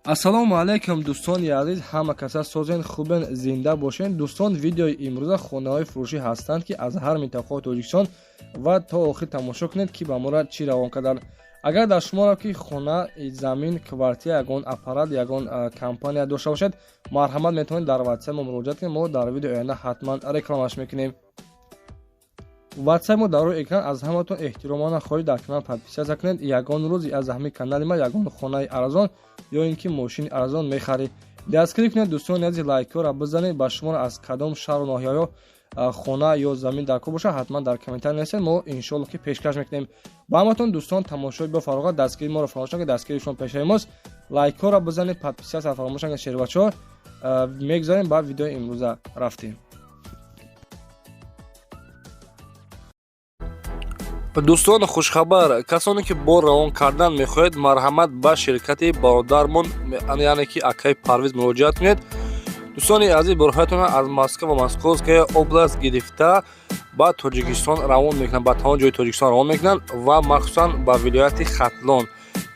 Ассалому алайкум, дӯстони азиз, ҳама каса созен, хубен, зинда бошен. Дӯстон, видеои имрӯза хонаҳои фурӯшӣ ҳастанд, ки аз ҳар минтақаи Тоҷикистон, ва то охир тамошо кунед, ки ба моро чӣ равон карданд. Агар дар шуморо ки хона, замин, квартира, ягон аппарат, ягон компания дошта бошед, марҳамат, метавонед дар ватсап мо муроҷиат кунед. Мо дар видеои оянда ҳатман рекламаш мекунем. Ватсап мо дар рӯи экран. Аз ҳаматон эҳтиромона хоҳиш, дар канал подписаться кунед. Ягон рӯз аз ҳамин канали ма ягон хонаи арзон ё ин ки мошини арзон мехаред. Дастгирӣ кунед, дӯстони азиз, лайкҳоро бизанед. Ба шуморо аз кадом шаҳру ноҳияҳо хона ё замин дар кор бошад, ҳатман дар комментарий нависед, мо иншоалло ки пешкаш мекунем. Ба ҳаматон, дӯстон, тамошои бо фароғат, дастгирии моро фаромӯш накунед, дастгирии шумо пешаи мост. Лайкҳоро бизанед, подписаться фаромӯш накунед, шербачаҳо. Мегузарем ба видеои имрӯза, рафтем. Дӯстон, хушхабар: касоне ки бор равон кардан мехоҳед, марҳамат, ба ширкати бародармон, яъне ки акаи Парвиз муроҷиат кунед. Дӯстони азиз, борҳоятонро аз Москва ва Московская область гирифта ба Тоҷикистон равон мекунанд, ба тамоми ҷои Тоҷикистон равон мекунанд ва махсусан ба вилояти Хатлон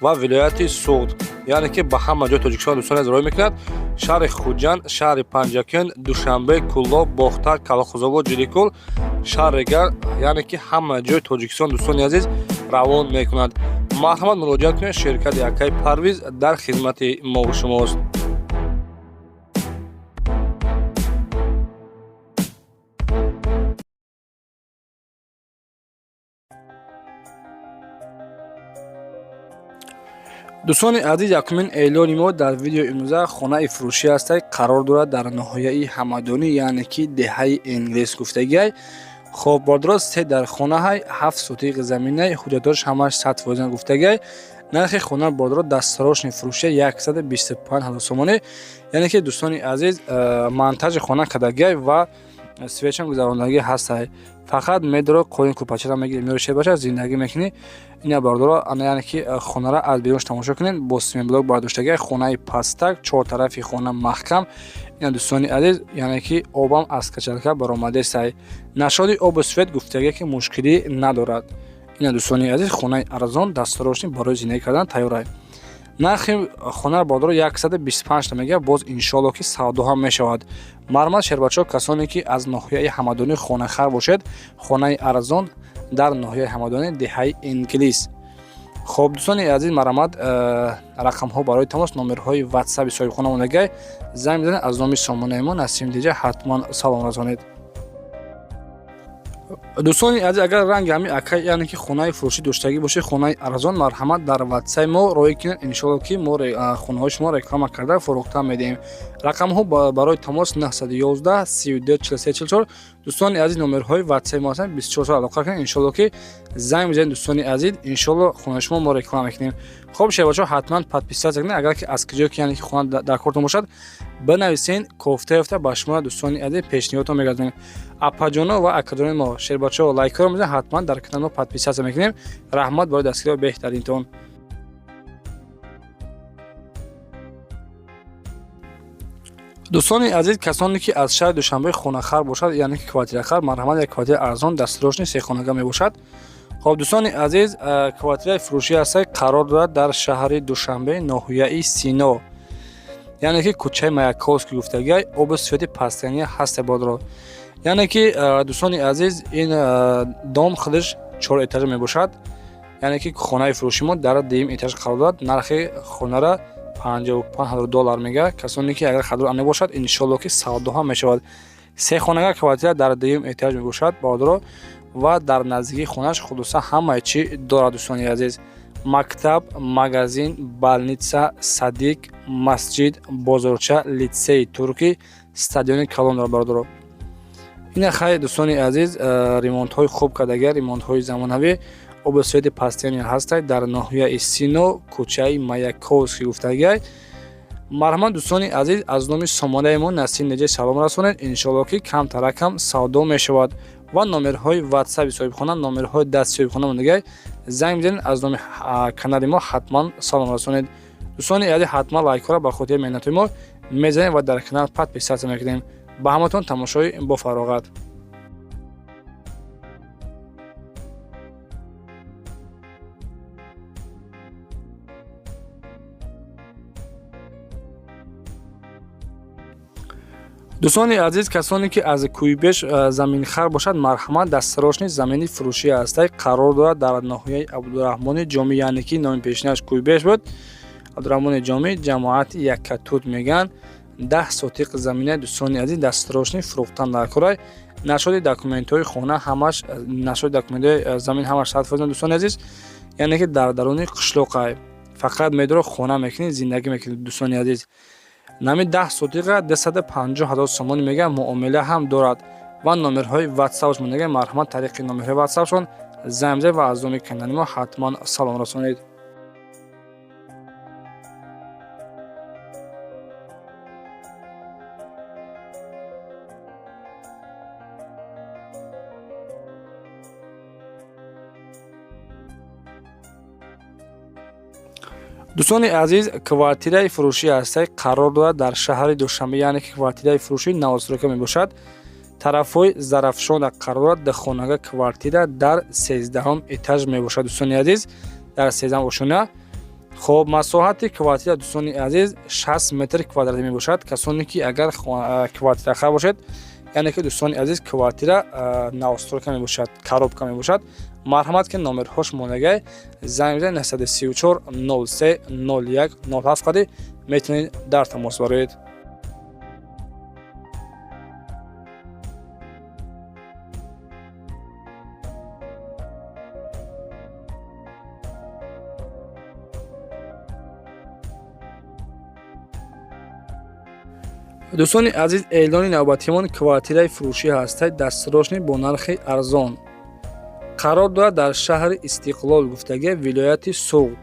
ва вилояти Суғд, яъне ки ба ҳама ҷои Тоҷикистон, дӯстони азиз, роҳӣ мекунад: шаҳри Хуҷанд, шаҳри Панҷакент, Душанбе, Кӯлоб, Бохтар, Калхозобод, Ҷиликул, шаҳри Регар, яъне ки ҳама ҷои Тоҷикистон, дӯстони азиз, равон мекунад. Марҳамат, муроҷиат кунед, ширкати акаи Парвиз дар хизмати мову шумост. Дӯстони азиз, якумин эълони мо дар видеои имрӯза хонаи фурӯшӣ ҳастад, қарор дорад дар ноҳияи Ҳамадонӣ, яъне ки деҳаи Энглис гуфтагиай. Хоб, бордород, се дар хонаҳай, 7 сотиқ заминай, ҳуҷҷатош ҳамаш 100% гуфтагиай. Нархи хона, бордород, дастсарошни фурӯшия 125 000 сомонӣ, яъне ки, дӯстони азиз, монтажи хона кардагиай ва свечам гузарондагӣ ҳастай. Фақат медоро қолин кӯпачара мегири, меёри, баша зиндагӣ мекунӣ. Ина, бардоро, ана, яъне ки хонара аз берунш тамошо кунед, бо семенблок бардоштагиай, хонаи пастак, чор тарафи хона маҳкам. Ина, дӯстони азиз, яъне ки обам аз качалка баромадестай, нашоди обу свет гуфтагие ки мушкилӣ надорад. Ина, дӯстони азиз, хонаи арзон, дастсарошни, барои зиндагӣ кардан тайёрай. Нархи хонаро, бордоро, 125 та мегӯяд, боз иншоалло ки савдо ҳам мешавад. Марҳамат, шербачаҳо, касоне ки аз ноҳияи Ҳамадонӣ хонахар бошед, хонаи арзон дар ноҳияи Ҳамадонӣ, деҳаи Инглис. Хоб, дӯстони азиз, марҳамат, рақамҳо барои тамос, номерҳои ватсаби соҳибхона мондагай, занг мезанед, аз номи сомонаи мо Насим Диҷа ҳатман салом расонед. Дӯстони азиз, агар ранги ҳамин ака, яъне ки хонаи фурӯшӣ доштагӣ бошед, хонаи арзон, марҳамат, дар ватсаи мо роҳӣ кунед, иншоалло ки мо хонаҳои шумо реклама карда фурӯхта медиҳем. Рақамҳо барои тамос 911 32 43 44. Дӯстони азиз, номерҳои ватсаи мо ҳастанд, 24 соат алоқа кунед, иншоалло ки занг мезанед. Дӯстони азиз, иншоалло хонаи шумо мо реклама мекунем. Хоб, шербачаҳо, ҳатман подписаться кунед. Агар ки аз куҷое ки, яъне ки хона дар кортон бошад, бинависен, кофта ёфта ба шумо, дӯстони азиз, пешниҳодтон мегардонем. Апаҷоно ва акаҷонои мо, шербачаҳо, лайкҳоро мезанед, ҳатман дар канали мо подписаться мекунем. Раҳмат барои дастгириҳои беҳтаринтон. Дӯстони азиз, касоне ки аз шаҳри Душанбе хонахар бошад, яъне ки квартирахар, марҳамат, як квартираи арзон, дастсарошни, сехонага мебошад. Хоб, дӯстони азиз, квартираи фурӯшӣ ҳастад, қарор дорад дар шаҳри Душанбе, ноҳияи Сино, яъне ки кӯчаи Маяковский гуфтагиай, обу свети постоянный ҳаста бодро. Яъне ки, дӯстони азиз, ин дом худаш чор этажа мебошад, яъне ки хонаи фурӯши мо дар дуюм этаж қарор дорад. Нархи хонара 55 000 доллар мегӯяд. Касоне ки агар хадор набошад, иншоалло ки савдо ҳам мешавад. Сехонага квартира дар дуюм этаж мебошад, бародаро, ва дар наздикии хонаш хулоса ҳамаи чӣ дорад, дӯстони азиз: мактаб, магазин, больница, садик, масҷид, бозорча, литсеи туркӣ, стадиони калон дорад, бародаро. Ина хай, дӯстони азиз, ремонтҳои хуб кардагия, ремонтҳои замонавӣ, обу свети постоянный ҳастай, дар ноҳияи Сино, кӯчаи Маяковский гуфтагиай. Марҳамат, дӯстони азиз, аз номи сомонаи мо Насим Неҷа салом расонед, иншоалло ки камтаракам савдо мешавад. Ва номерҳои ватсаби соҳибхона, номерҳои дасти соҳибхона мондагиай, занг мезанед, аз номи канали мо ҳатман салом расонед. Дӯстони азиз, ҳатман лайкҳоро ба хотири меҳнатҳои мо мезанед ва дар канал подписаться мекунем. Ба ҳаматон тамошои бофароғат. Дӯстони азиз, касоне ки аз Кӯйбеш заминхар бошад, марҳамат, дастсарошни замини фурӯшӣ ҳастай, қарор дорад дар ноҳияи Абдураҳмони Ҷомӣ, яъне ки номи пешинаш Кӯйбеш буд. Абдураҳмони Ҷомӣ, ҷамоати Яккатут мегӯянд. 10 сотиқ замина, дӯстони азиз, дастсарошни фурӯхтан дар корай. Нашоди документҳои хона ҳамаш, нашоди документҳои замин ҳамаш 100%, дӯстони азиз, яъне ки дар даруни қишлоқай, фақат медро хона мекунӣ, зиндагӣ мекунӣ. Дӯстони азиз, нами 10 сотиқа 250 000 сомонӣ мегӯяд, муомила ҳам дорад ва номерҳои ватсапш мегӯяд. Марҳамат, тариқи номерҳои ватсапшон занг бизанед ва аз номи канали мо ҳатман салом расонед. Дӯстони азиз, квартираи фурӯшӣ ҳастай, қарор дорад дар шаҳри Душанбе, яъне ки квартираи фурӯшӣ новостройка мебошад, тарафҳои Зарафшона қарор дорад. Духонага квартира дар 13-ум этаж мебошад, дӯстони азиз, дар 13-ум ошёна. Хоб, масоҳати квартира, дӯстони азиз, 60 метр квадратӣ мебошад. Касоне ки агар квартирахар бошед, яъне ки, дӯстони азиз, квартира новостройка мебошад, коробка мебошад. Марҳамат, ки номерҳош мондагай, занг бизанед 934 03 01 07 қади метавонед дар тамос бароед. Дӯстони азиз, эълони навбатимон квартираи фурӯшӣ ҳастад, дастсарошни бо нархи арзон, қарор дорад дар шаҳри Истиқлол гуфтагӣ, вилояти Суғд.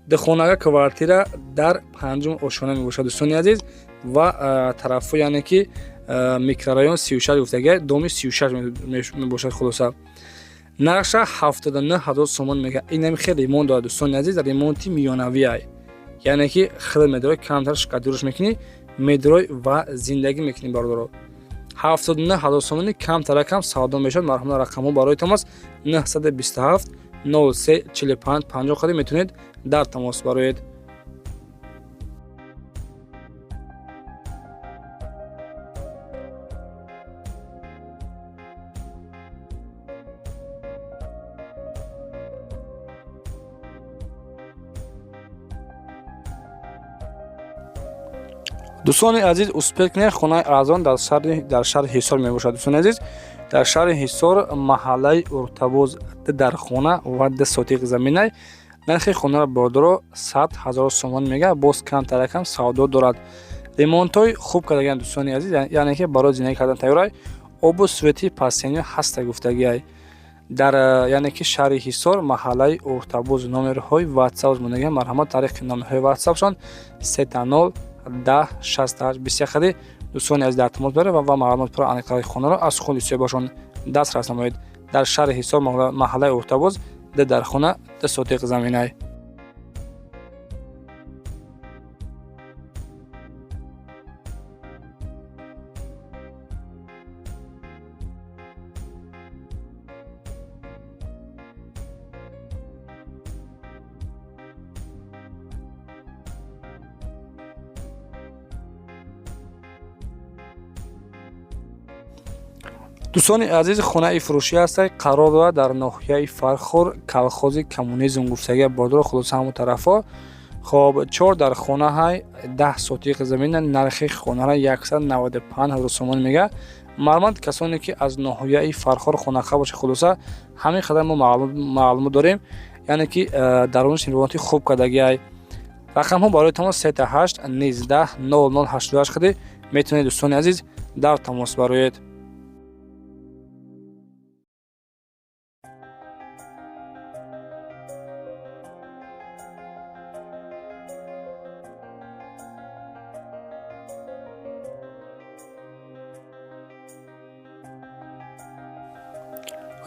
Духонага квартира дар панҷум ошёна мебошад, дӯстони азиз, ва тарафҳо, яъне ки микрорайон 36 гуфтагӣ, доми 36 мебошад. Хулоса, нархша 79 000 сомон мегӯяд. Инами хел ремонт дорад, дӯстони азиз, ремонти миёнавиай, яъне ки хел медорад, камтар штукатурка мекунӣ, медрой ва зиндагӣ мекунӣ. Бародаро, 79 000 сомонӣ камтаракам савдо мешавад. Марҳамат, рақамҳо барои тамос 927 03 45 50 қади метавонед дар тамос бароед. Дӯстони азиз, успеть кунед, хонаи арзон дар шаҳри Ҳисор мебошад. Дӯстони азиз, дар шаҳри Ҳисор, маҳаллаи Уртабоз, дар хона ва 2 сотиқ заминай. Нархи хонаро, бордоро, 100 000 сомон мегӯяд, боз камтаракам савдо дорад. Ремонтҳои хуб кардагианд, дӯстони азиз, яъне ки барои зиндагӣ кардан тайёрай. Обу свети постоянно ҳаста гуфтагиай. Дар, яъне ки, шаҳри Ҳисор, маҳаллаи Уртабоз, номерҳои ватсап мондагианд. Марҳамат, тариқи номерҳои ватсапшон сета 0 10 68 21 қади, дӯстони азиз, дар тамос баред ва маълумоти пурра аниқтари хонаро аз худи соҳибашон дастрас намоед. Дар шаҳри Ҳисор, маҳаллаи Уртабоз, ду дар хона, 2 сотиқ заминай. Дӯстони азиз, хонаи фурӯшӣ ҳастад, қарор дорад дар ноҳияи Фархор, колхози Коммунизм гуфтагия, бордоро, хулоса, ҳамон тарафҳо. Хоб, чор дар хона ҳай, 10 сотиқ замина. Нархи хонаро 195 000 сомон мегӯяд. Марҳамат, касоне ки аз ноҳияи Фархор хонахар бошад. Хулоса, ҳамин қадар мо маълумот дорем, яъне ки даруниш ремонти хуб кардагиай. Рақамҳо барои тамос сета ҳашт 19 00 88 қади метавонед, дӯстони азиз, дар тамос бароед.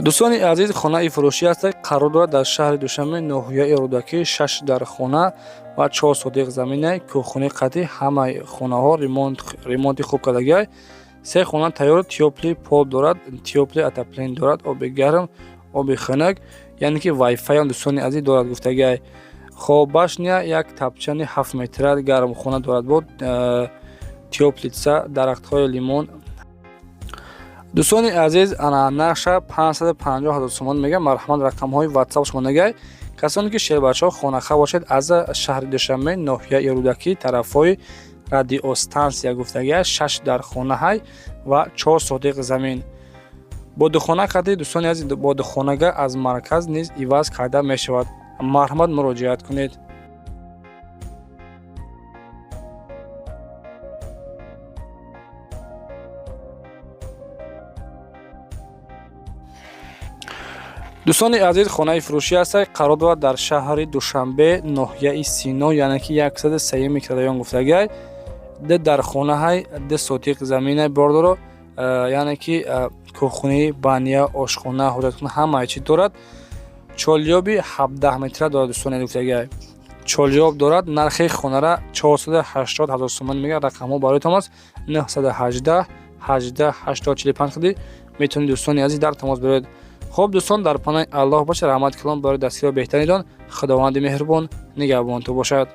Дӯстони азиз, хонаи фурӯшӣ ҳастад, қарор дорад дар шаҳри Душанбе, ноҳияи Рӯдакӣ, шаш дар хона ва 4 сотиқ замина, кӯхонаи қатъӣ, ҳамаи хонаҳо ремонти хуб кардагиай. Се хона тайёр, тёплый пол дорад, тёплый отопление дорад, оби гарм, оби хунук, яъне ки вайфайам, дӯстони азиз, дорад гуфтагиай. Хоб, башня, як тапчани 7 метра, гармхона дорад, бо Теплица, дарахтҳои лимон. Дӯстони азиз, ана нархша 550 ҳазор сомон мегӯям. Марҳамат, рақамҳои Ватсап шумо нагай. Касоне ки шербачаҳо хонахар бошед, аз шаҳри Душанбе, ноҳияи Рӯдакӣ, тарафҳои радиостансия гуфтагия, шаш дар хонаҳай ва 4 сотиқ замин бо духона кардӣ. Дӯстони азиз, бо духонага аз марказ низ иваз карда мешавад. Марҳамат, муроҷиат кунед. Дӯстони азиз, хонаи фурӯшӣ аст, қарор дорад дар шаҳри Душанбе, ноҳияи Сино, яъне ки 103 микрорайон гуфтагиай. Д дар хонаҳай, 2 сотиқ заминай бордоро, яъне ки кухни, баня, ошхона, ҳоҷатхона, ҳамаи чӣ дорад. Чолёби 17 метра дорад. Дӯстони, гуфтагиай, чолёб дорад. Нархи хонара 480 ҳазор сомон мегӯяд. Рақамҳо бароятон аст: 918 18 80 45. Қиди метавонед, дӯстони азиз, дар тамос бироед. Хуб, дӯстон, дар паноҳи Аллоҳ бошед. Раҳмат калон барои дастгиро беҳтаринтон. Худованди меҳрубон нигаҳбонтон бошад.